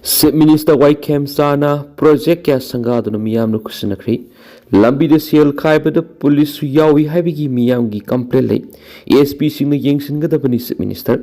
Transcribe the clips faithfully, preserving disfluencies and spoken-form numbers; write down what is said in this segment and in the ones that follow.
Chief Minister ꯋꯥꯏ ꯈꯦꯝꯆꯥꯅ project ꯀꯌꯥ ꯁꯪꯒꯥꯗꯨꯅ ꯃꯤꯌꯥꯝꯅ ꯈꯨꯠꯁꯤꯟꯅꯈ꯭ꯔꯤ꯫ ꯂꯝꯕꯤꯗ ꯁꯦꯜ ꯈꯥꯏꯕꯗ ꯄꯨꯂꯤꯁꯁꯨ ꯌꯥꯎꯏ ꯍꯥꯏꯕꯒꯤ ꯃꯤꯌꯥꯝꯒꯤ ꯀꯝꯄ꯭ꯂꯦꯟ ꯂꯩ꯫ ꯑꯦꯁ ꯄꯤꯁꯤꯡꯅ ꯌꯦꯡꯁꯤꯟꯒꯗꯕꯅꯤ, Chief Minister꯫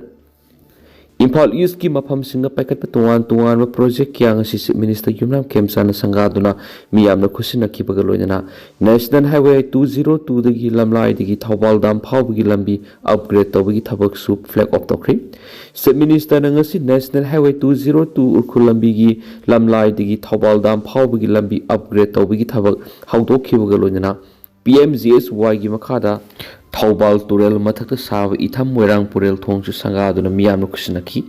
ꯏꯝꯐꯥꯜ ꯏꯁꯀꯤ ꯃꯐꯝꯁꯤꯡꯗ ꯄꯥꯏꯈꯠꯄ ꯇꯣꯉꯥꯟ ꯇꯣꯉꯥꯟꯕ ꯄ꯭ꯔꯣꯖꯦꯛ ꯀꯌꯥ ꯉꯁꯤ Chief Minister ꯌꯨꯝꯅꯥꯝ ꯈꯦꯝꯆꯥꯅ ꯁꯪꯒꯥꯗꯨꯅ ꯃꯤꯌꯥꯝꯅ ꯈꯨꯠꯁꯤꯟꯅꯈꯤꯕꯒ ꯂꯣꯏꯅꯅ National Highway two zero two ꯗꯒꯤ ꯂꯝꯂꯥꯏꯗꯒꯤ ꯊꯧꯕꯥꯜ ꯗꯥꯝ ꯐꯥꯎꯕꯒꯤ ꯂꯝꯕꯤ ꯑꯞꯒ꯭ꯔꯦꯗ ꯇꯧꯕꯒꯤ ꯊꯕꯛꯁꯨ ꯐ꯭ꯂꯦꯒ ꯑꯣꯐ ꯇꯧꯈ꯭ꯔꯤ꯫ Chief Minister ꯅ ꯉꯁꯤ National Highway two zero two Ukhrul ꯂꯝꯕꯤꯒꯤ ꯂꯝꯂꯥꯏꯗꯒꯤ ꯊꯧꯕꯥꯜ ꯗꯥꯝ ꯐꯥꯎꯕꯒꯤ ꯂꯝꯕꯤ ꯑꯞꯒ꯭ꯔꯦꯗ ꯇꯧꯕꯒꯤ ꯊꯕꯛ ꯍꯧꯗꯣꯛꯈꯤꯕꯒ ꯂꯣꯏꯅꯅ P M G S Y ꯒꯤ ꯃꯈꯥꯗ ꯊꯧꯕꯥꯜ ꯇꯨꯔꯦꯜ ꯃꯊꯛꯇ ꯁꯥꯕ ꯏꯊꯝ ꯃꯣꯏꯔꯥꯡ ꯄꯨꯔꯦꯜ ꯊꯣꯡꯁꯨ ꯁꯪꯒꯥꯗꯨꯅ ꯃꯤꯌꯥꯝꯅ ꯈꯨꯠꯁꯤꯟꯅꯈꯤ꯫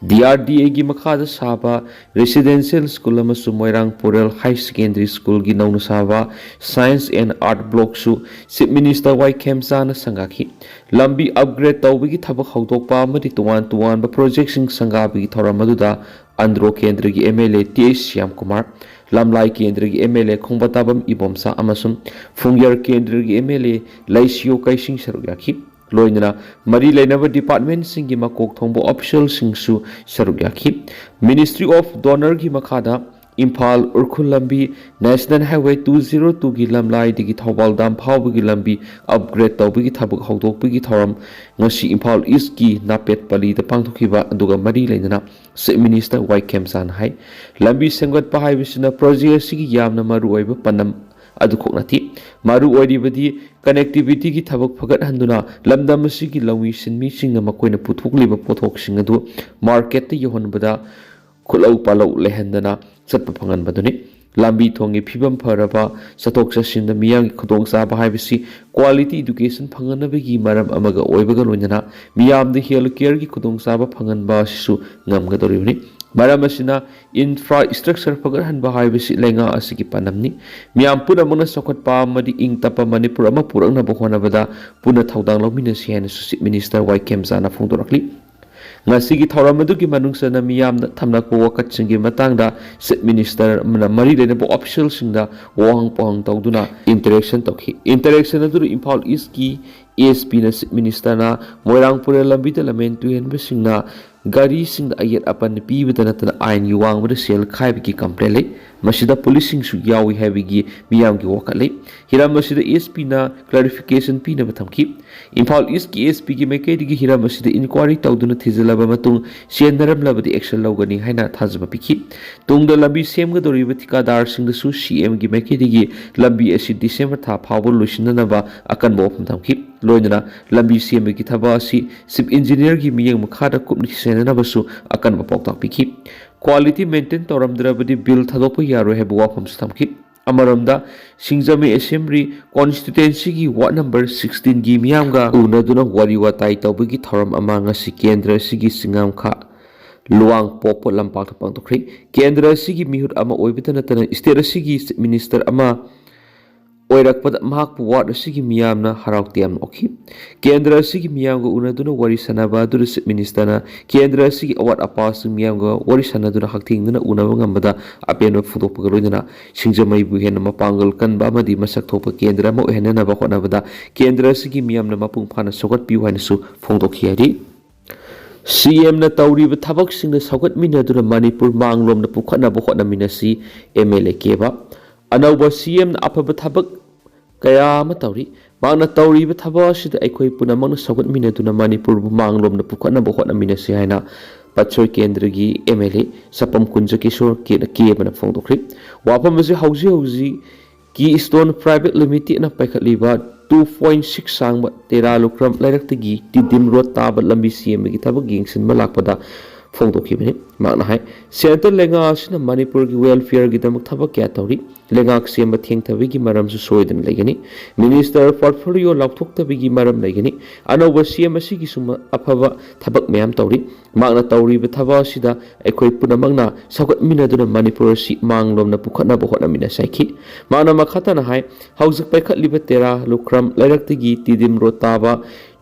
D R D A ꯒꯤ ꯃꯈꯥꯗ ꯁꯥꯕ Residential School ꯑꯃꯁꯨꯡ ꯃꯣꯏꯔꯥꯡ ꯄꯨꯔꯦꯜ High Secondary School ꯒꯤ ꯅꯧꯅ ꯁꯥꯕ Science and Art Block ꯁꯨ Chief Minister ꯋꯥꯏ ꯈꯦꯝꯆꯥꯅ ꯁꯪꯒꯥꯈꯤ꯫ ꯂꯝꯕꯤ ꯑꯞꯒ꯭ꯔꯦꯗ ꯇꯧꯕꯒꯤ ꯊꯕꯛ ꯍꯧꯗꯣꯛꯄ ꯑꯃꯗꯤ ꯇꯣꯉꯥꯟ ꯇꯣꯉꯥꯟꯕ ꯄ꯭ꯔꯣꯖꯦꯛꯁꯤꯡ ꯁꯪꯒꯥꯕꯒꯤ ꯊꯧꯔꯝ ꯑꯗꯨꯗ ꯑꯟꯗ꯭ꯔꯣ ꯀꯦꯟꯗ꯭ꯔꯒꯤ M L A T H Shyamkumar, ꯂꯝꯂꯥꯏ ꯀꯦꯟꯗ꯭ꯔꯒꯤ M L A ꯈꯣꯡꯕꯇꯥꯕꯝ ꯏꯕꯣꯝꯆꯥ ꯑꯃꯁꯨꯡ ꯐꯨꯡꯌꯔ ꯀꯦꯟꯗ꯭ꯔꯒꯤ M L A ꯂꯩꯁꯤꯌꯣ ꯀꯩꯁꯤꯡ ꯁꯔꯨꯛ ꯌꯥꯈꯤ꯫ ꯂꯣꯏꯅꯅ ꯃꯔꯤ ꯂꯩꯅꯕ ꯗꯤꯄꯥꯔꯠꯃꯦꯟꯁꯤꯡꯒꯤ ꯃꯀꯣꯛ ꯊꯣꯡꯕ ꯑꯣꯐꯤꯁꯤꯌꯦꯜꯁꯤꯡꯁꯨ ꯁꯔꯨꯛ ꯌꯥꯈꯤ꯫ Ministry of DoNER ꯒꯤ ꯃꯈꯥꯗ ꯏꯝꯐꯥꯜ ꯎꯔꯈꯨꯜ ꯂꯝꯕꯤ National Highway two zero two ꯒꯤ ꯂꯝꯂꯥꯏꯗꯒꯤ ꯊꯧꯕꯥꯜ ꯗꯥꯝ ꯐꯥꯎꯕꯒꯤ ꯂꯝꯕꯤ ꯑꯞꯒ꯭ꯔꯦꯗ ꯇꯧꯕꯒꯤ ꯊꯕꯛ ꯍꯧꯗꯣꯛꯄꯒꯤ ꯊꯧꯔꯝ ꯉꯁꯤ ꯏꯝꯐꯥꯜ ꯏꯁꯀꯤ ꯅꯥꯄꯦꯠ ꯄꯂꯤꯗ ꯄꯥꯡꯊꯣꯛꯈꯤꯕ ꯑꯗꯨꯒ ꯃꯔꯤ ꯂꯩꯅꯅ Chief Minister ꯋꯥꯏ ꯈꯦꯝꯆꯥꯅ ꯍꯥꯏ, ꯂꯝꯕꯤ ꯁꯦꯝꯒꯠꯄ ꯍꯥꯏꯕꯁꯤꯅ ꯄ꯭ꯔꯣꯖꯦꯛ ꯑꯁꯤꯒꯤ ꯌꯥꯝꯅ ꯃꯔꯨꯑꯣꯏꯕ ꯄꯥꯟꯗꯝ ꯑꯗꯨꯈꯛ ꯅꯠꯇꯦ꯫ ꯃꯔꯨꯑꯣꯏꯔꯤꯕꯗꯤ connectivity ꯒꯤ ꯊꯕꯛ ꯐꯒꯠꯍꯟꯗꯨꯅ ꯂꯝꯗꯝ ꯑꯁꯤꯒꯤ ꯂꯧꯃꯤ ꯁꯤꯟꯃꯤꯁꯤꯡꯅ ꯃꯈꯣꯏꯅ ꯄꯨꯊꯣꯛꯂꯤꯕ ꯄꯣꯠꯊꯣꯛꯁꯤꯡ ꯑꯗꯨ ꯃꯥꯔꯀꯦꯠꯇ ꯌꯧꯍꯟꯕꯗ ꯈꯨꯠꯂꯧ ꯄꯥꯜꯂꯧ ꯂꯩꯍꯟꯗꯅ ꯆꯠꯄ ꯐꯪꯍꯟꯕꯗꯨꯅꯤ꯫ ꯂꯝꯕꯤ ꯊꯣꯡꯒꯤ ꯐꯤꯕꯝ ꯐꯔꯕ, ꯆꯠꯊꯣꯛ ꯆꯠꯁꯤꯟꯗ ꯃꯤꯌꯥꯝꯒꯤ ꯈꯨꯗꯣꯡꯆꯥꯕ ꯍꯥꯏꯕꯁꯤ quality education ꯐꯪꯍꯟꯅꯕꯒꯤ ꯃꯔꯝ ꯑꯃꯒ ꯑꯣꯏꯕꯒ ꯂꯣꯏꯅꯅ ꯃꯤꯌꯥꯝꯗ health care ꯒꯤ ꯈꯨꯗꯣꯡꯆꯥꯕ ꯐꯪꯍꯟꯕ ꯑꯁꯤꯁꯨ ꯉꯝꯒꯗꯧꯔꯤꯕꯅꯤ꯫ ꯃꯔꯝ ꯑꯁꯤꯅ infrastructure ꯐꯒꯠꯍꯟꯕ ꯍꯥꯏꯕꯁꯤ ꯂꯩꯉꯥꯛ ꯑꯁꯤꯒꯤ ꯄꯥꯟꯗꯝꯅꯤ꯫ ꯃꯤꯌꯥꯝ ꯄꯨꯝꯅꯃꯛꯅ ꯆꯥꯎꯈꯠꯄ ꯑꯃꯗꯤ ꯏꯪ ꯇꯞꯄ ꯃꯅꯤꯄꯨꯔ ꯑꯃ ꯄꯨꯔꯛꯅꯕ ꯍꯣꯠꯅꯕꯗ ꯄꯨꯟꯅ ꯊꯧꯗꯥꯡ ꯂꯧꯃꯤꯟꯅꯁꯤ ꯍꯥꯏꯅꯁꯨ Chief Minister ꯋꯥꯏ ꯈꯦꯝꯆꯥꯅ ꯐꯣꯡꯗꯣꯔꯛꯂꯤ꯫ ꯉꯁꯤꯒꯤ ꯊꯧꯔꯝ ꯑꯗꯨꯒꯤ ꯃꯅꯨꯡ ꯆꯟꯅ ꯃꯤꯌꯥꯝꯗ ꯊꯝꯂꯛꯄ ꯋꯥꯀꯠꯁꯤꯡꯒꯤ ꯃꯇꯥꯡꯗ Chief Minister ꯑꯃꯅ ꯃꯔꯤ ꯂꯩꯅꯕ ꯑꯣꯐꯤꯁꯤꯌꯦꯜꯁꯤꯡꯗ ꯋꯥꯍꯪ ꯄꯥꯎꯍꯪ ꯇꯧꯗꯨꯅ interaction ꯇꯧꯈꯤ꯫ Interaction ꯑꯗꯨꯗ ꯏꯝꯐꯥꯜ ꯏꯁꯀꯤ S P ꯅ Chief Minister ꯅ ꯃꯣꯏꯔꯥꯡ ꯄꯨꯔꯦꯜ ꯂꯝꯕꯤꯗ ꯂꯝꯖꯦꯟ ꯇꯨꯍꯦꯟꯕꯁꯤꯡꯅ ꯒꯥꯔꯤꯁꯤꯡꯗ ꯑꯌꯦꯠ ꯑꯄꯟ ꯄꯤꯕꯗ ꯅꯠꯇꯅ ꯑꯥꯏꯟꯒꯤ ꯋꯥꯡꯃꯗ ꯁꯦꯜ ꯈꯥꯏꯕꯒꯤ ꯀꯝꯄ꯭ꯂꯦꯟ ꯂꯩ꯫ ꯃꯁꯤꯗ ꯄꯨꯂꯤꯁꯁꯤꯡꯁꯨ ꯌꯥꯎꯏ ꯍꯥꯏꯕꯒꯤ ꯃꯤꯌꯥꯝꯒꯤ ꯋꯥꯀꯠ ꯂꯩ꯫ ꯍꯤꯔꯝ ꯑꯁꯤꯗ ꯑꯦꯁ ꯄꯤꯅ ꯀ꯭ꯂꯥꯔꯤꯐꯤꯀꯦꯁꯟ ꯄꯤꯅꯕ ꯊꯝꯈꯤ꯫ ꯏꯝꯐꯥꯜ ꯏꯁꯀꯤ ꯑꯦꯁ ꯄꯤꯒꯤ ꯃꯥꯏꯀꯩꯗꯒꯤ ꯍꯤꯔꯝ ꯑꯁꯤꯗ ꯏꯟꯀ꯭ꯋꯥꯏꯔꯤ ꯇꯧꯗꯨꯅ ꯊꯤꯖꯤꯜꯂꯕ ꯃꯇꯨꯡ ꯆꯦꯟꯅꯔꯝꯂꯕꯗꯤ ꯑꯦꯛꯁꯟ ꯂꯧꯒꯅꯤ ꯍꯥꯏꯅ ꯊꯥꯖꯕ ꯄꯤꯈꯤ꯫ ꯇꯨꯡꯗ ꯂꯝꯕꯤ ꯁꯦꯝꯒꯗꯧꯔꯤꯕ ꯊꯤꯀꯥꯗꯥꯔꯁꯤꯡꯗꯁꯨ ꯁꯤ ꯑꯦꯝꯒꯤ ꯃꯥꯏꯀꯩꯗꯒꯤ ꯂꯝꯕꯤ ꯑꯁꯤ ꯗꯤꯁꯦꯝꯕꯔ ꯊꯥ ꯐꯥꯎꯕ ꯂꯣꯏꯁꯤꯟꯅꯅꯕ ꯑꯀꯟꯕ ꯋꯥꯐꯝ ꯊꯝꯈꯤ꯫ ꯂꯣꯏꯅꯅ ꯂꯝꯕꯤ ꯁꯦꯝꯕꯒꯤ ꯊꯕꯛ ꯑꯁꯤ ꯆꯤꯐ ꯏꯟꯖꯤꯅꯤꯌꯔꯒꯤ ꯃꯤꯠꯌꯦꯡ ꯃꯈꯥꯗ ꯀꯨꯞꯅ ꯁꯦꯟꯅꯅꯕꯁꯨ ꯑꯀꯟꯕ ꯄꯥꯎꯇꯥꯛ ꯄꯤꯈꯤ꯫ ꯀ꯭ꯋꯥꯂꯤꯇꯤ ꯃꯦꯟꯇꯦꯟ ꯇꯧꯔꯝꯗ꯭ꯔꯕꯗꯤ ꯕꯤꯜ ꯊꯥꯗꯣꯛꯄ ꯌꯥꯔꯣꯏ ꯍꯥꯏꯕ ꯋꯥꯐꯝꯁꯨ ꯊꯝꯈꯤ꯫ ꯑꯃꯔꯣꯝꯗ, ꯁꯤꯡꯖꯃꯩ ꯑꯦꯁꯦꯝꯕ꯭ꯂꯤ ꯀꯣꯟꯁꯇꯤꯇ꯭ꯋꯦꯟꯁꯤꯒꯤ ꯋꯥꯔꯗ ꯅꯝꯕꯔ ꯁꯤꯛꯁꯇꯤꯟꯒꯤ ꯃꯤꯌꯥꯝꯒ ꯎꯅꯗꯨꯅ ꯋꯥꯔꯤ ꯋꯥꯇꯥꯏ ꯇꯧꯕꯒꯤ ꯊꯧꯔꯝ ꯑꯃ ꯉꯁꯤ ꯀꯦꯟꯗ꯭ꯔ ꯑꯁꯤꯒꯤ ꯆꯤꯡꯉꯥꯝꯈꯥ ꯂꯨꯋꯥꯡꯄꯣꯛꯄ ꯂꯝꯄꯥꯛꯇ ꯄꯥꯡꯊꯣꯛꯈ꯭ꯔꯦ꯫ ꯀꯦꯟꯗ꯭ꯔ ꯑꯁꯤꯒꯤ ꯃꯤꯍꯨꯠ ꯑꯃ ꯑꯣꯏꯕꯇ ꯅꯠꯇꯅ ꯁ꯭ꯇꯦꯠ ꯑꯁꯤꯒꯤ ꯆꯤꯐ ꯃꯤꯅꯤꯁꯇꯔ ꯑꯃ ꯑꯣꯏꯔꯛꯄꯗ ꯃꯍꯥꯛꯄꯨ ꯋꯥꯔꯗ ꯑꯁꯤꯒꯤ ꯃꯤꯌꯥꯝꯅ ꯍꯔꯥꯎ ꯇꯌꯥꯝꯅ ꯑꯣꯛꯈꯤ꯫ ꯀꯦꯟꯗ꯭ꯔ ꯑꯁꯤꯒꯤ ꯃꯤꯌꯥꯝꯒ ꯎꯅꯗꯨꯅ ꯋꯥꯔꯤ ꯁꯥꯟꯅꯕ ꯑꯗꯨꯗ ꯆꯤꯐ ꯃꯤꯅꯤꯁꯇꯔꯅ ꯀꯦꯟꯗ꯭ꯔ ꯑꯁꯤꯒꯤ ꯑꯋꯥꯠ ꯑꯄꯥꯁꯤꯡ ꯃꯤꯌꯥꯝꯒ ꯋꯥꯔꯤ ꯁꯥꯟꯅꯗꯨꯅ ꯍꯛꯊꯦꯡꯅꯅ ꯎꯅꯕ ꯉꯝꯕꯗ ꯑꯄꯦꯟꯕ ꯐꯣꯡꯗꯣꯛꯄꯒ ꯂꯣꯏꯅꯅ ꯁꯤꯡꯖꯃꯩꯕꯨ ꯍꯦꯟꯅ ꯃꯄꯥꯡꯒꯜ ꯀꯟꯕ ꯑꯃꯗꯤ ꯃꯁꯛ ꯊꯣꯛꯄ ꯀꯦꯟꯗ꯭ꯔ ꯑꯃ ꯑꯣꯏꯍꯟꯅꯅꯕ ꯍꯣꯠꯅꯕꯗ ꯀꯦꯟꯗ꯭ꯔ ꯑꯁꯤꯒꯤ ꯃꯤꯌꯥꯝꯅ ꯃꯄꯨꯡ ꯐꯥꯅ ꯁꯧꯒꯠꯄꯤꯌꯨ ꯍꯥꯏꯅꯁꯨ ꯐꯣꯡꯗꯣꯛꯈꯤ ꯍꯥꯏꯔꯤ꯫ ꯁꯤ ꯑꯦꯝꯅ ꯇꯧꯔꯤꯕ ꯊꯕꯛꯁꯤꯡꯗ ꯁꯧꯒꯠꯃꯤꯟꯅꯗꯨꯅ ꯃꯅꯤꯄꯨꯔ ꯃꯥꯡꯂꯣꯝꯗ ꯄꯨꯈꯠꯅꯕ ꯍꯣꯠꯅꯃꯤꯟꯅꯁꯤ, ꯑꯦꯝ ꯑꯦꯜ ꯑꯦ ꯀꯦꯕ꯫ ꯑꯅꯧꯕ ꯁꯤ ꯑꯦꯝꯅ ꯑꯐꯕ ꯊꯕꯛ ꯀꯌꯥ ꯑꯃ ꯇꯧꯔꯤ꯫ ꯃꯍꯥꯛꯅ ꯇꯧꯔꯤꯕ ꯊꯕꯛ ꯑꯁꯤꯗ ꯑꯩꯈꯣꯏ ꯄꯨꯝꯅꯃꯛꯅ ꯁꯧꯒꯠꯃꯤꯟꯅꯗꯨꯅ ꯃꯅꯤꯄꯨꯔꯕꯨ ꯃꯥꯡꯂꯣꯝꯗ ꯄꯨꯈꯠꯅꯕ ꯍꯣꯠꯅꯃꯤꯟꯅꯁꯤ ꯍꯥꯏꯅ ꯄꯠꯁꯣꯏ ꯀꯦꯟꯗ꯭ꯔꯒꯤ M L A Sapam Kunja Kishore ꯀꯦ-, ꯀꯦꯕꯅ ꯐꯣꯡꯗꯣꯛꯈ꯭ꯔꯤ꯫ ꯋꯥꯐꯝ ꯑꯁꯤ ꯍꯧꯖꯤꯛ ꯍꯧꯖꯤꯛ ꯀꯤ ꯁ꯭ꯇꯣꯟ ꯄ꯭ꯔꯥꯏꯚꯦꯠ ꯂꯤꯃꯤꯇꯦꯗꯅ ꯄꯥꯏꯈꯠꯂꯤꯕ ꯇꯨ ꯄꯣꯏꯟ ꯁꯤꯛꯁ ꯁꯥꯡꯕ ꯇꯦꯔꯥ ꯂꯨꯈ꯭ꯔꯝ ꯂꯩꯔꯛꯇꯒꯤ ꯇꯤꯗꯤꯝ ꯔꯣꯗ ꯇꯥꯕ ꯂꯝꯕꯤ ꯁꯦꯝꯕꯒꯤ ꯊꯕꯛ ꯌꯦꯡꯁꯤꯟꯕ ꯂꯥꯛꯄꯗ ꯐꯣꯡꯗꯣꯛꯈꯤꯕꯅꯤ꯫ ꯃꯍꯥꯛꯅ ꯍꯥꯏ, ꯁꯦꯟꯇꯔ ꯂꯩꯉꯥꯛ ꯑꯁꯤꯅ ꯃꯅꯤꯄꯨꯔꯒꯤ ꯋꯦꯜꯐꯤꯌꯔꯒꯤꯗꯃꯛ ꯊꯕꯛ ꯀꯌꯥ ꯇꯧꯔꯤ꯫ ꯂꯩꯉꯥꯛ ꯁꯦꯝꯕ ꯊꯦꯡꯊꯕꯒꯤ ꯃꯔꯝꯁꯨ ꯁꯣꯏꯗꯅ ꯂꯩꯒꯅꯤ꯫ ꯃꯤꯅꯤꯁꯇꯔ ꯄꯣꯔꯠꯐꯣꯂꯤꯑꯣ ꯂꯥꯎꯊꯣꯛꯇꯕꯒꯤ ꯃꯔꯝ ꯂꯩꯒꯅꯤ꯫ ꯑꯅꯧꯕ ꯁꯤ ꯑꯦꯝ ꯑꯁꯤꯒꯤꯁꯨ ꯃ-, ꯑꯐꯕ ꯊꯕꯛ ꯃꯌꯥꯝ ꯇꯧꯔꯤ꯫ ꯃꯍꯥꯛꯅ ꯇꯧꯔꯤꯕ ꯊꯕꯛ ꯑꯁꯤꯗ ꯑꯩꯈꯣꯏ ꯄꯨꯝꯅꯃꯛꯅ ꯁꯧꯒꯠꯃꯤꯟꯅꯗꯨꯅ ꯃꯅꯤꯄꯨꯔ ꯑꯁꯤ ꯃꯥꯡꯂꯣꯝꯗ ꯄꯨꯈꯠꯅꯕ ꯍꯣꯠꯅꯃꯤꯟꯅꯁꯤ ꯍꯥꯏꯈꯤ꯫ ꯃꯍꯥꯛꯅ ꯃꯈꯥ ꯇꯥꯅ ꯍꯥꯏ, ꯍꯧꯖꯤꯛ ꯄꯥꯏꯈꯠꯂꯤꯕ ꯇꯦꯔꯥ ꯂꯨꯈ꯭ꯔꯝ ꯂꯩꯔꯛꯇꯒꯤ ꯇꯤꯗꯤꯝ ꯔꯣꯗ ꯇꯥꯕ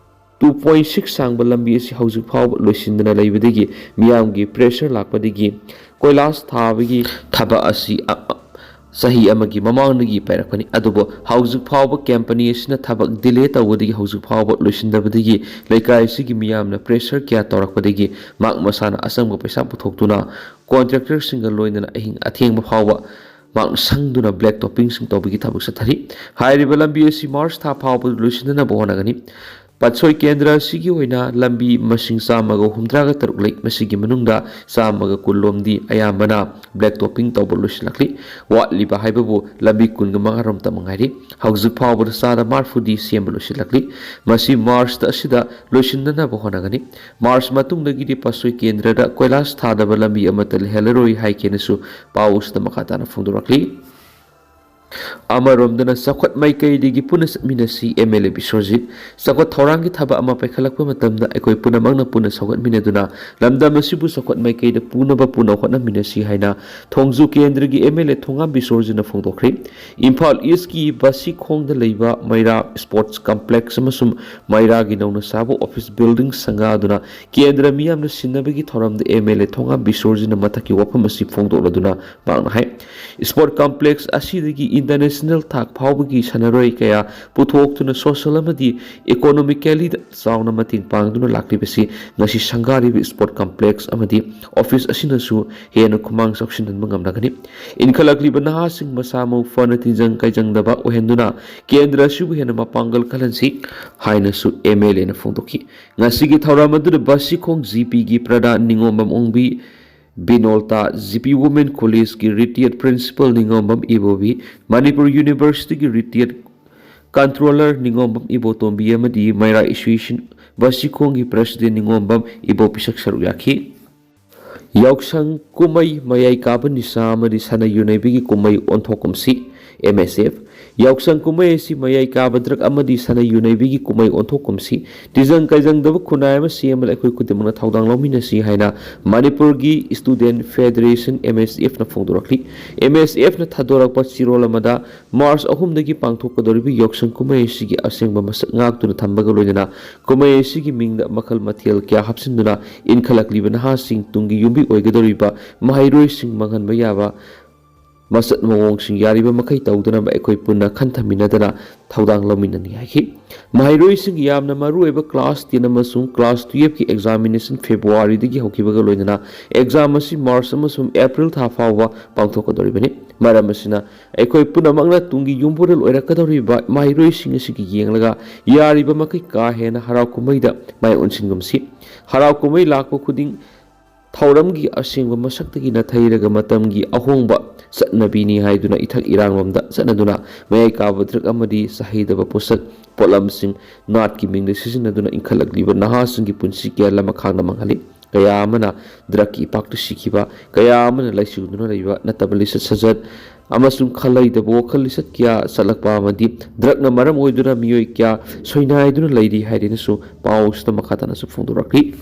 ꯇꯨ ꯄꯣꯏꯟ ꯁꯤꯛꯁ ꯁꯥꯡꯕ ꯂꯝꯕꯤ ꯑꯁꯤ ꯍꯧꯖꯤꯛ ꯐꯥꯎꯕ ꯂꯣꯏꯁꯤꯟꯗꯅ ꯂꯩꯕꯗꯒꯤ ꯃꯤꯌꯥꯝꯒꯤ ꯄ꯭ꯔꯦꯁꯔ ꯂꯥꯛꯄꯗꯒꯤ ꯀꯣꯏꯂꯥꯁ ꯊꯥꯕꯒꯤ ꯊꯕꯛ ꯑꯁꯤ ꯑ-, ꯑ-, ꯆꯍꯤ ꯑꯃꯒꯤ ꯃꯃꯥꯡꯗꯒꯤ ꯄꯥꯏꯔꯛꯄꯅꯤ꯫ ꯑꯗꯨꯕꯨ ꯍꯧꯖꯤꯛ ꯐꯥꯎꯕ ꯀꯝꯄꯅꯤ ꯑꯁꯤꯅ ꯊꯕꯛ ꯗꯤꯂꯦ ꯇꯧꯕꯗꯒꯤ ꯍꯧꯖꯤꯛ ꯐꯥꯎꯕ ꯂꯣꯏꯁꯤꯟꯗꯕꯗꯒꯤ ꯂꯩꯀꯥꯏ ꯑꯁꯤꯒꯤ ꯃꯤꯌꯥꯝꯅ ꯄ꯭ꯔꯦꯁꯔ ꯀꯌꯥ ꯇꯧꯔꯛꯄꯗꯒꯤ ꯃꯍꯥꯛ ꯃꯁꯥꯅ ꯑꯆꯪꯕ ꯄꯩꯁꯥ ꯄꯨꯊꯣꯛꯇꯨꯅ ꯀꯣꯟꯇ꯭ꯔꯦꯛꯇꯔꯁꯤꯡꯒ ꯂꯣꯏꯅꯅ ꯑꯍꯤꯡ ꯑꯊꯦꯡꯕ ꯐꯥꯎꯕ ꯃꯍꯥꯛꯅ ꯁꯪꯗꯨꯅ ꯕ꯭ꯂꯦꯛ ꯇꯣꯞꯄꯤꯡꯁꯤꯡ ꯇꯧꯕꯒꯤ ꯊꯕꯛ ꯆꯠꯊꯔꯤ꯫ ꯍꯥꯏꯔꯤꯕ ꯂꯝꯕꯤ ꯑꯁꯤ ꯃꯥꯔꯆ ꯊꯥ ꯐꯥꯎꯕꯗ ꯂꯣꯏꯁꯤꯟꯅꯅꯕ ꯍꯣꯠꯅꯒꯅꯤ꯫ ꯄꯠꯁꯣꯏ ꯀꯦꯟꯗ꯭ꯔ ꯑꯁꯤꯒꯤ ꯑꯣꯏꯅ ꯂꯝꯕꯤ ꯃꯁꯤꯡ ꯆꯥꯝꯃꯒ ꯍꯨꯝꯗ꯭ꯔꯥꯒ ꯇꯔꯨꯛ ꯂꯩ꯫ ꯃꯁꯤꯒꯤ ꯃꯅꯨꯡꯗ ꯆꯥꯝꯃꯒ ꯀꯨꯟ ꯂꯣꯝꯗꯤ ꯑꯌꯥꯝꯕꯅ ꯕ꯭ꯂꯦꯛ ꯇꯣꯞꯄꯤꯡ ꯇꯧꯕ ꯂꯣꯏꯁꯤꯜꯂꯛꯂꯤ꯫ ꯋꯥꯠꯂꯤꯕ ꯍꯥꯏꯕꯕꯨ ꯂꯝꯕꯤ ꯀꯨꯟꯒ ꯃꯉꯥ ꯔꯣꯝꯇ ꯃꯉꯥꯏꯔꯤ꯫ ꯍꯧꯖꯤꯛ ꯐꯥꯎꯕꯗ ꯆꯥꯗ ꯃꯔꯐꯨꯗꯤ ꯁꯦꯝꯕ ꯂꯣꯏꯁꯤꯜꯂꯛꯂꯤ꯫ ꯃꯁꯤ ꯃꯥꯔꯆꯇ ꯑꯁꯤꯗ ꯂꯣꯏꯁꯤꯟꯅꯅꯕ ꯍꯣꯠꯅꯒꯅꯤ꯫ ꯃꯥꯔꯆ ꯃꯇꯨꯡꯗꯒꯤꯗꯤ ꯄꯠꯁꯣꯏ ꯀꯦꯟꯗ꯭ꯔꯗ ꯀꯣꯏꯂꯥꯁ ꯊꯥꯗꯕ ꯂꯝꯕꯤ ꯑꯃꯠꯇ ꯂꯩꯍꯜꯂꯔꯣꯏ ꯍꯥꯏꯈꯤꯅꯁꯨ ꯄꯥꯎ ꯑꯁꯤꯗ ꯃꯈꯥ ꯇꯥꯅ ꯐꯣꯡꯗꯣꯔꯛꯂꯤ꯫ ꯑꯃꯔꯣꯝꯗꯅ ꯆꯥꯎꯈꯠ ꯃꯥꯏꯀꯩꯗꯒꯤ ꯄꯨꯟꯅ ꯆꯠꯃꯤꯟꯅꯁꯤ, ꯑꯦꯝ ꯑꯦꯜ ꯑꯦ ꯕꯤꯁ꯭ꯋꯖꯤꯠ꯫ ꯆꯥꯎꯈꯠ ꯊꯧꯔꯥꯡꯒꯤ ꯊꯕꯛ ꯑꯃ ꯄꯥꯏꯈꯠꯂꯛꯄ ꯃꯇꯝꯗ ꯑꯩꯈꯣꯏ ꯄꯨꯝꯅꯃꯛꯅ ꯄꯨꯟꯅ ꯆꯥꯎꯈꯠꯃꯤꯟꯅꯗꯨꯅ ꯂꯝꯗꯝ ꯑꯁꯤꯕꯨ ꯆꯥꯎꯈꯠ ꯃꯥꯏꯀꯩꯗ ꯄꯨꯅꯕ ꯄꯨꯟꯅ ꯍꯣꯠꯅꯃꯤꯟꯅꯁꯤ ꯍꯥꯏꯅ ꯊꯣꯡꯖꯨ ꯀꯦꯟꯗ꯭ꯔꯒꯤ ꯑꯦꯝ ꯑꯦꯜ ꯑꯦ ꯊꯣꯉꯥꯝ ꯕꯤꯁ꯭ꯋꯖꯤꯠꯅ ꯐꯣꯡꯗꯣꯛꯈ꯭ꯔꯤ꯫ ꯏꯝꯐꯥꯜ ꯏꯁꯀꯤ ꯕꯥꯁꯤꯈꯣꯡꯗ ꯂꯩꯕ ꯃꯩꯔꯥ ꯁ꯭ꯄꯣꯔꯠꯁ ꯀꯝꯄ꯭ꯂꯦꯛꯁ ꯑꯃꯁꯨꯡ ꯃꯩꯔꯥꯒꯤ ꯅꯧꯅ ꯁꯥꯕ ꯑꯣꯐꯤꯁ ꯕꯤꯜꯗꯤꯡ ꯁꯪꯒꯥꯗꯨꯅ ꯀꯦꯟꯗ꯭ꯔ ꯃꯤꯌꯥꯝꯅ ꯁꯤꯟꯅꯕꯒꯤ ꯊꯧꯔꯝꯗ ꯑꯦꯝ ꯑꯦꯜ ꯑꯦ ꯊꯣꯉꯥꯝ ꯕꯤꯁ꯭ꯋꯖꯤꯠꯅ ꯃꯊꯛꯀꯤ ꯋꯥꯐꯝ ꯑꯁꯤ ꯐꯣꯡꯗꯣꯛꯂꯗꯨꯅ ꯃꯍꯥꯛꯅ ꯍꯥꯏ, ꯁ꯭ꯄꯣꯔꯠ ꯀꯝꯄ꯭ꯂꯦꯛꯁ ꯑꯁꯤꯗꯒꯤ ꯏꯟꯇꯔꯅꯦꯁꯅꯦꯜ ꯊꯥꯛ ꯐꯥꯎꯕꯒꯤ ꯁꯥꯟꯅꯔꯣꯏ ꯀꯌꯥ ꯄꯨꯊꯣꯛꯇꯨꯅ ꯁꯣꯁꯤꯌꯦꯜ ꯑꯃꯗꯤ ꯏꯀꯣꯅꯣꯃꯤꯀꯦꯜꯂꯤꯗ ꯆꯥꯎꯅ ꯃꯇꯦꯡ ꯄꯥꯡꯗꯨꯅ ꯂꯥꯛꯂꯤꯕꯁꯤ ꯉꯁꯤ ꯁꯪꯒꯥꯔꯤꯕ ꯁ꯭ꯄꯣꯔꯠ ꯀꯝꯄ꯭ꯂꯦꯛꯁ ꯑꯃꯗꯤ ꯑꯣꯐꯤꯁ ꯑꯁꯤꯅꯁꯨ ꯍꯦꯟꯅ ꯈꯨꯃꯥꯡ ꯆꯥꯎꯁꯤꯟꯍꯟꯕ ꯉꯝꯂꯒꯅꯤ꯫ ꯏꯟꯈꯠꯂꯛꯂꯤꯕ ꯅꯍꯥꯁꯤꯡ ꯃꯁꯥ ꯃꯎ ꯐꯅ ꯇꯤꯟꯖꯪ ꯀꯥꯏꯖꯪꯗꯕ ꯑꯣꯏꯍꯟꯗꯨꯅ ꯀꯦꯟꯗ꯭ꯔ ꯑꯁꯤꯕꯨ ꯍꯦꯟꯅ ꯃꯄꯥꯡꯒꯜ ꯀꯜꯍꯟꯁꯤ ꯍꯥꯏꯅꯁꯨ ꯑꯦꯝ ꯑꯦꯜ ꯑꯦꯅ ꯐꯣꯡꯗꯣꯛꯈꯤ꯫ ꯉꯁꯤꯒꯤ ꯊꯧꯔꯝ ꯑꯗꯨꯗ ꯕꯥꯁꯤꯈꯣꯡ ꯖꯤ ꯄꯤꯒꯤ ꯄ꯭ꯔꯙꯥꯟ ꯅꯤꯉꯣꯝꯕꯝ ꯑꯣꯡꯕꯤ, ꯕꯤꯅꯣꯜꯇꯥ, ꯖꯤ ꯄꯤ ꯋꯨꯃꯦꯟ ꯀꯣꯂꯦꯖꯀꯤ ꯔꯤꯇꯤꯌꯔꯠ ꯄ꯭ꯔꯤꯟꯁꯤꯄꯜ ꯅꯤꯉꯣꯝꯕꯝ ꯏꯕꯣꯕꯤ, ꯃꯅꯤꯄꯨꯔ ꯌꯨꯅꯤꯚꯔꯁꯤꯇꯤꯒꯤ ꯔꯤꯇꯤꯌꯔꯠ ꯀꯟꯇ꯭ꯔꯣꯂꯔ ꯅꯤꯉꯣꯝꯕꯝ ꯏꯕꯣꯇꯣꯝꯕꯤ ꯑꯃꯗꯤ ꯃꯩꯔꯥ ꯑꯦꯁꯣꯁꯤꯌꯦꯁꯟ ꯕꯥꯁꯤꯈꯣꯡꯒꯤ ꯄ꯭ꯔꯦꯁꯤꯗꯦꯟ ꯅꯤꯉꯣꯝꯕꯝ ꯏꯕꯣ ꯄꯤꯁꯛ ꯁꯔꯨꯛ ꯌꯥꯈꯤ꯫ ꯌꯥꯎꯁꯪ ꯀꯨꯝꯍꯩ, ꯃꯌꯥꯏ ꯀꯥꯕ ꯅꯤꯁꯥ ꯑꯃꯗꯤ ꯁꯥꯟꯅ ꯌꯨꯅꯩꯕꯒꯤ ꯀꯨꯝꯍꯩ ꯑꯣꯟꯊꯣꯛꯀꯨꯝꯁꯤ, ꯑꯦꯝ ꯑꯦꯁ ꯑꯦꯐ꯫ ꯌꯥꯎꯁꯪ ꯀꯨꯝꯍꯩ ꯑꯁꯤ ꯃꯌꯥꯏ ꯀꯥꯕ ꯗ꯭ꯔꯒ ꯑꯃꯗꯤ ꯁꯥꯟꯅ ꯌꯨꯅꯩꯕꯒꯤ ꯀꯨꯝꯍꯩ ꯑꯣꯟꯊꯣꯛꯀꯨꯝꯁꯤ꯫ ꯇꯤꯟꯖꯪ ꯀꯥꯏꯖꯪꯗꯕ ꯈꯨꯟꯅꯥꯏ ꯑꯃ ꯁꯦꯝꯕꯗ ꯑꯩꯈꯣꯏ ꯈꯨꯗꯤꯡꯃꯛꯅ ꯊꯧꯗꯥꯡ ꯂꯧꯃꯤꯟꯅꯁꯤ ꯍꯥꯏꯅ ꯃꯅꯤꯄꯨꯔꯒꯤ ꯁ꯭ꯇꯨꯗꯦꯟꯠ ꯐꯦꯗꯔꯦꯁꯟ, ꯑꯦꯝ ꯑꯦꯁ ꯑꯦꯐꯅ ꯐꯣꯡꯗꯣꯔꯛꯂꯤ꯫ ꯑꯦꯝ ꯑꯦꯁ ꯑꯦꯐꯅ ꯊꯥꯗꯣꯔꯛꯄ ꯆꯤꯔꯣꯜ ꯑꯃꯗ ꯃꯥꯔꯆ ꯑꯍꯨꯝꯗꯒꯤ ꯄꯥꯡꯊꯣꯛꯀꯗꯧꯔꯤꯕ ꯌꯥꯎꯁꯪ ꯀꯨꯝꯍꯩ ꯑꯁꯤꯒꯤ ꯑꯁꯦꯡꯕ ꯃꯁꯛ ꯉꯥꯛꯇꯨꯅ ꯊꯝꯕꯒ ꯂꯣꯏꯅꯅ ꯀꯨꯝꯍꯩ ꯑꯁꯤꯒꯤ ꯃꯤꯡꯗ ꯃꯈꯜ ꯃꯊꯦꯜ ꯀꯌꯥ ꯍꯥꯞꯆꯤꯟꯗꯨꯅ ꯏꯟꯈꯠꯂꯛꯂꯤꯕ ꯅꯍꯥꯁꯤꯡ, ꯇꯨꯡꯒꯤ ꯌꯨꯝꯕꯤ ꯑꯣꯏꯒꯗꯧꯔꯤꯕ ꯃꯍꯩꯔꯣꯏꯁꯤꯡ ꯃꯥꯡꯍꯟꯕ ꯌꯥꯕ ꯃꯁꯛ ꯃꯑꯣꯡꯁꯤꯡ ꯌꯥꯔꯤꯕ ꯃꯈꯩ ꯇꯧꯗꯅꯕ ꯑꯩꯈꯣꯏ ꯄꯨꯟꯅ ꯈꯟꯊꯃꯤꯟꯅꯗꯅ ꯊꯧꯗꯥꯡ ꯂꯧꯃꯤꯟꯅꯅꯤ ꯍꯥꯏꯈꯤ꯫ ꯃꯍꯩꯔꯣꯏꯁꯤꯡꯒꯤ ꯌꯥꯝꯅ ꯃꯔꯨꯑꯣꯏꯕ class ten ꯑꯃꯁꯨꯡ class twelve ꯀꯤ examination February ꯗꯒꯤ ꯍꯧꯈꯤꯕꯒ ꯂꯣꯏꯅꯅ exam ꯑꯁꯤ March ꯑꯃꯁꯨꯡ April ꯊꯥ ꯐꯥꯎꯕ ꯄꯥꯡꯊꯣꯛꯀꯗꯧꯔꯤꯕꯅꯤ꯫ ꯃꯔꯝ ꯑꯁꯤꯅ ꯑꯩꯈꯣꯏ ꯄꯨꯝꯅꯃꯛꯅ ꯇꯨꯡꯒꯤ ꯌꯨꯝꯕꯨꯔꯦꯜ ꯑꯣꯏꯔꯛꯀꯗꯧꯔꯤꯕ ꯃꯍꯩꯔꯣꯏꯁꯤꯡ ꯑꯁꯤꯒꯤ ꯌꯦꯡꯂꯒ ꯌꯥꯔꯤꯕ ꯃꯈꯩ ꯀꯥ ꯍꯦꯟꯅ ꯍꯔꯥꯎ ꯀꯨꯝꯍꯩꯗ ꯃꯥꯏ ꯑꯣꯟꯁꯤꯟꯒꯨꯝꯁꯤ꯫ ꯍꯔꯥꯎ ꯀꯨꯝꯍꯩ ꯂꯥꯛꯄ ꯈꯨꯗꯤꯡ ꯊꯧꯔꯝꯒꯤ ꯑꯁꯦꯡꯕ ꯃꯁꯛꯇꯒꯤ ꯅꯥꯊꯩꯔꯒ ꯃꯇꯝꯒꯤ ꯑꯍꯣꯡꯕ ꯆꯠꯅꯕꯤꯅꯤ ꯍꯥꯏꯗꯨꯅ ꯏꯊꯛ ꯏꯔꯥꯡꯂꯣꯝꯗ ꯆꯠꯅꯗꯨꯅ ꯃꯌꯥꯏ ꯀꯥꯕ drug ꯑꯃꯗꯤ ꯆꯍꯩꯗꯕ ꯄꯣꯠꯁꯛ ꯄꯣꯠꯂꯝꯁꯤꯡ ꯅꯥꯠꯀꯤ ꯃꯤꯡꯗ ꯁꯤꯖꯤꯟꯅꯗꯨꯅ ꯏꯟꯈꯠꯂꯛꯂꯤꯕ ꯅꯍꯥꯁꯤꯡꯒꯤ ꯄꯨꯟꯁꯤ ꯀꯌꯥ ꯂꯃꯈꯥꯡꯗ ꯃꯥꯡꯍꯜꯂꯤ꯫ ꯀꯌꯥ ꯑꯃꯅ drug ꯀꯤ ꯏꯄꯥꯛꯇ ꯁꯤꯈꯤꯕ, ꯀꯌꯥ ꯑꯃꯅ ꯂꯥꯏꯆꯨꯗꯨꯅ ꯂꯩꯕ ꯅꯠꯇꯕ ꯂꯤꯆꯠ ꯁꯥꯖꯠ ꯑꯃꯁꯨꯡ ꯈꯜ ꯂꯩꯗꯕ ꯋꯥꯈꯜ ꯂꯤꯆꯠ ꯀꯌꯥ ꯆꯠꯂꯛꯄ ꯑꯃꯗꯤ drug ꯅ ꯃꯔꯝ ꯑꯣꯏꯗꯨꯅ ꯃꯤꯑꯣꯏ ꯀꯌꯥ ꯁꯣꯏꯅꯥꯏꯗꯨꯅ ꯂꯩꯔꯤ ꯍꯥꯏꯗꯨꯅꯁꯨ ꯄꯥꯎ ꯑꯁꯤꯗ ꯃꯈꯥ ꯇꯥꯅꯁꯨ ꯐꯣꯡꯗꯣꯔꯛꯂꯤ꯫